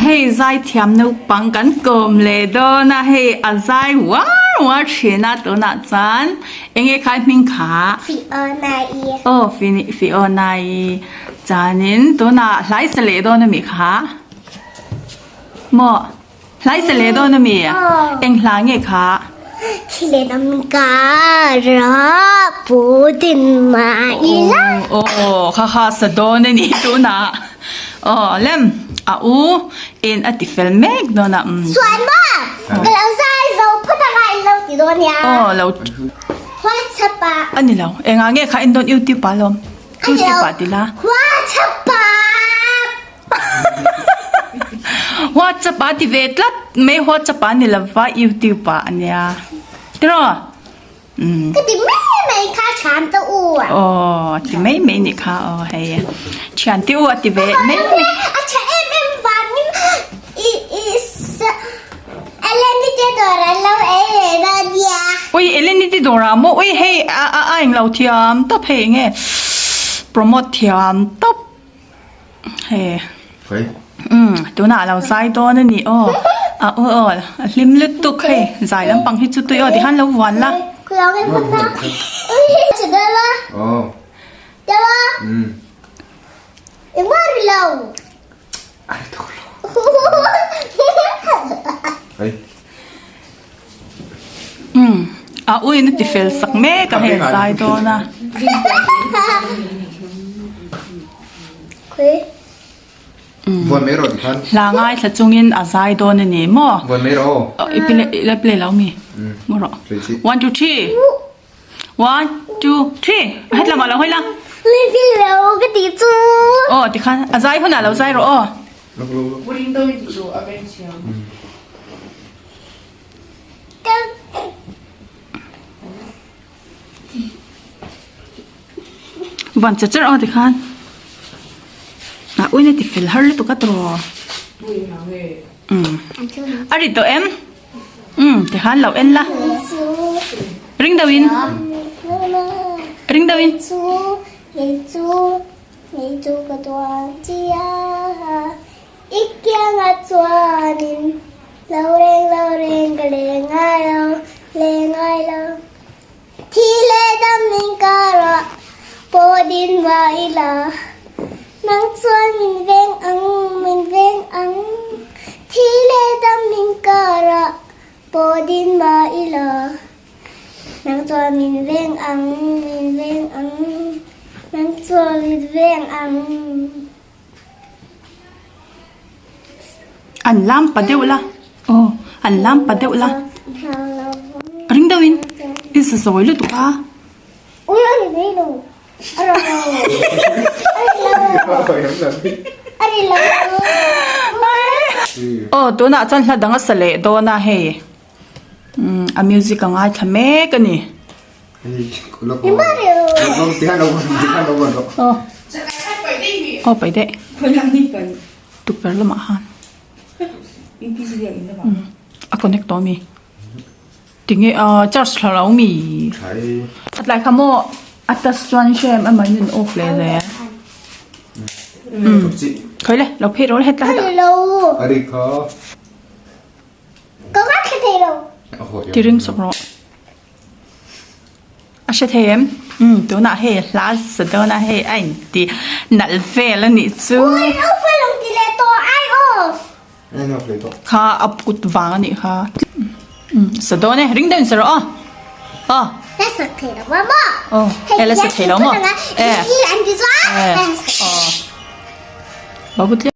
Hei zaithiam naupang kan kawm leh dawn a, hei a zai uar uar thin a tunah chuan enge khai hming kha? Fiona-i. Aw Fiona-i chuanin tunah hlai sa leh dawn ami kha? Maw? Hlai sa leh dawn ami? Eng hla nge kha? Thi leh dam ka ra pu din ma ila. Aw kha kha sa dawn a ni tunah. Aw lem a u in a ti fel mek dawn a. Chuan maw ka lo zai zo phawt anga in lo ti dawn nia. Aw lo. WhatsApp ah. A ni lo engah nge kha en dawn youtube ah lawm. Youtube ah ti la. WhatsApp ah. WhatsApp ah ti ve tlat mai WhatsApp ah ni lova YouTube ah ania tiraw umm Ka ti mai mai kha thian te u a. Aw ti mai mai nih kha aw hei thian te u a ti ve mai mai. A tha em em vangin i i Eleni te dawr an lo ei leh dawn nia. Ui Eleni te dawr ah maw ui hei a a a englo thiam tawp hei enge promote thiam tawp. Hei umm tunah a lo zai dawn a ni aw a aw aw a hlim lutuk hei zai lampang hi chu tui aw tikhan lo vuan la. Umm a uin a ti fel sak mek a hei a zai dawn a. Hla ngaithla chungin a zai dawn a ni maw? I la play lo mi? Maw rawh. One two three. One two three. Hetlam ah lo hawi la. Aw tikhan a zai hunah lo zai rawh aw. Van che cher aw tikhan a uina ti fel har lutuk a tawh a ri tawh em umm tikhan lo en la ring deuh in ring deuh in. I kiangah chuanin lo reng lo reng ka leng ngai lo, leng ngai lo. Thi leh dam min karah pawh din mah ila, nang chuan min veng ang, min veng ang. Thi leh dam min karah pawh din mah ila, nang chuan min veng ang, min veng ang. Nang chuan min veng ang. An lam pa deuh la aw an lam pa deuh la ring deuh in i sa zawi lutuk a. Aw tunah chuan hla dang a sa leh dawn a hei a music a ngaithla mek a ni. Aw pai deh tukverh lamah khan a connect tawh ami tinge a charge thla lo ami a tlai kha maw a touch chuan hrem a mahni an off leh zel khawi le lo phei rawh le hetlai ti ring sawk rawh. A hre thei em? Umm tunah hei hla sa dawn a hei a inti nalh vel a nih chu. Kha a kut vang a nih kha. Umm sa dawn e ring deuhin sa rawh aw. Aw. Aw hei la sa thei lo maw? E. E. Aw. Babu tlem.